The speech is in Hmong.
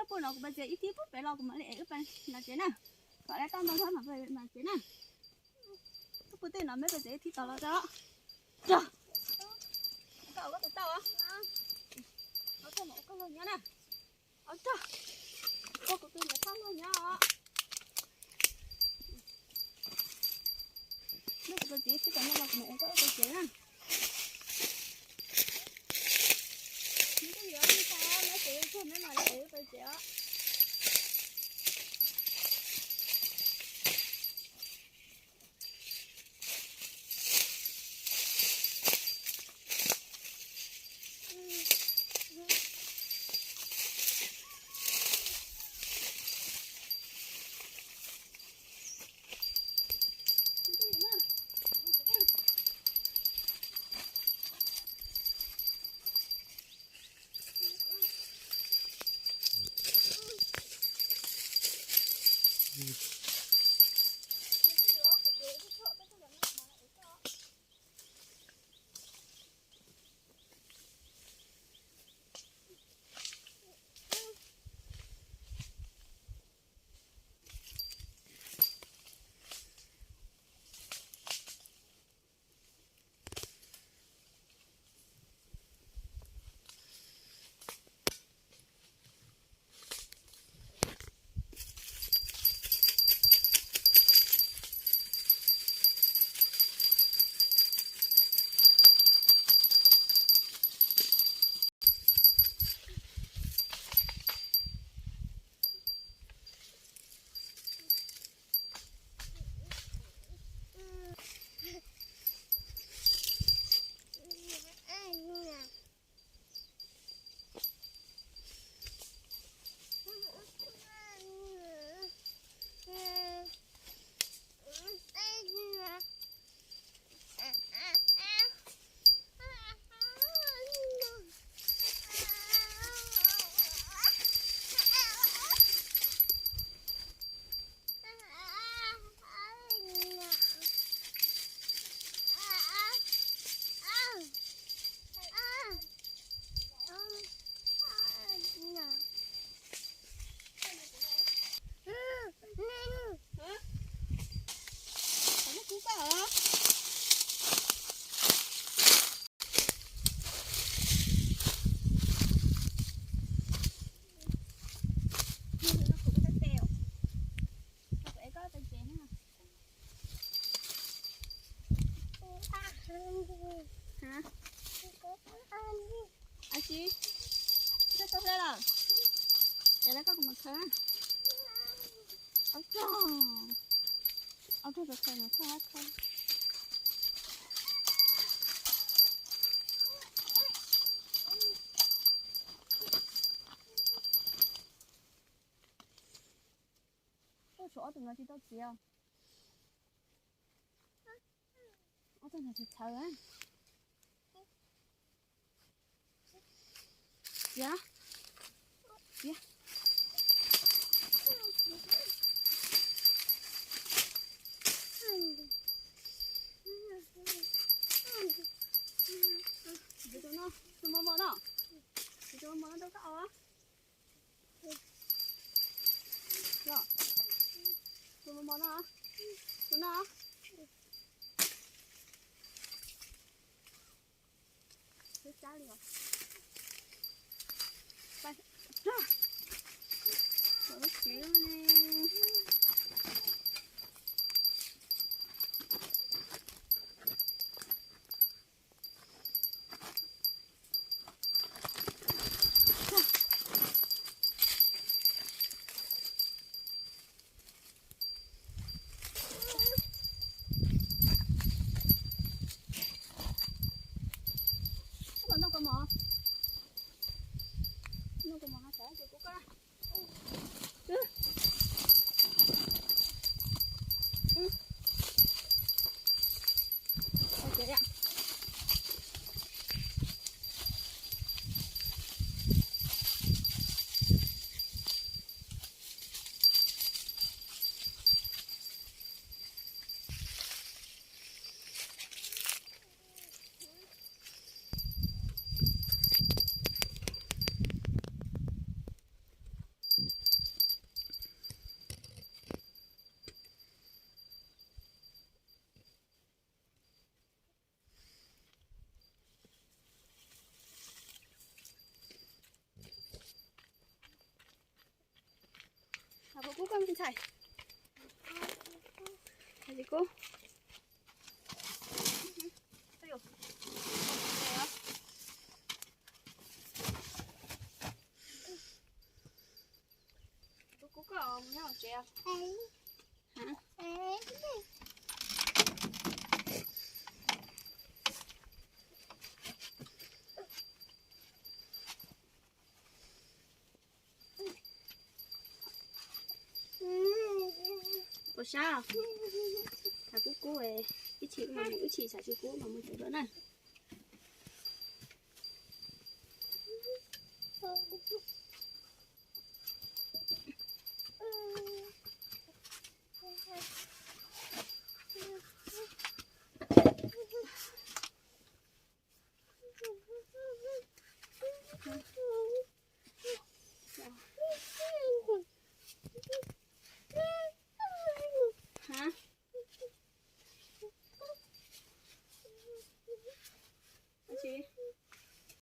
Pub no kuv pais txiav ib thib pub pem los kuv mam li ev wb pais no tsev na. Kom dab toj ntau zog mam pais no tsev na. Koj pw tej no me pais txiav ib thib tod los tso. Tso. Koj ua koj tus tau. Koj mus ua koj luag nyob na. Ua tso. Koj kuv tus niam txhaj luag nyob os. Neb kuv pais txiav ib thib tod no los kuv mam ev koj wb pais tsev na. Neb twb yuav ib tag, neb tsev tag neb mam li ev wb pais tsev os. Ab tsi, koj tau hle lawm. Ces lawv koj kuv mus khaws. Ob tog, ob tog khaws no tag khaws. Ua tshuav ob tug no tsis tau txiav. Ob tug no tsis txhawv. Txiav, txiav. Tus no, tus mos mos no, tus mos mos no rau koj os. Tus mos mos no, tus no. Xwb sab li os. Pais, kom lub tsev ne. Koj puas noj kua mov? Noj kua mov no xav ces kuv koj. Kub kub koj ntxhais. Kub. Kub kub koj mus nyob hauv tsev. Ua sab, tham kub kub, ib chim mas mus, ib chim xav tsis kub mas mus tsev dua na.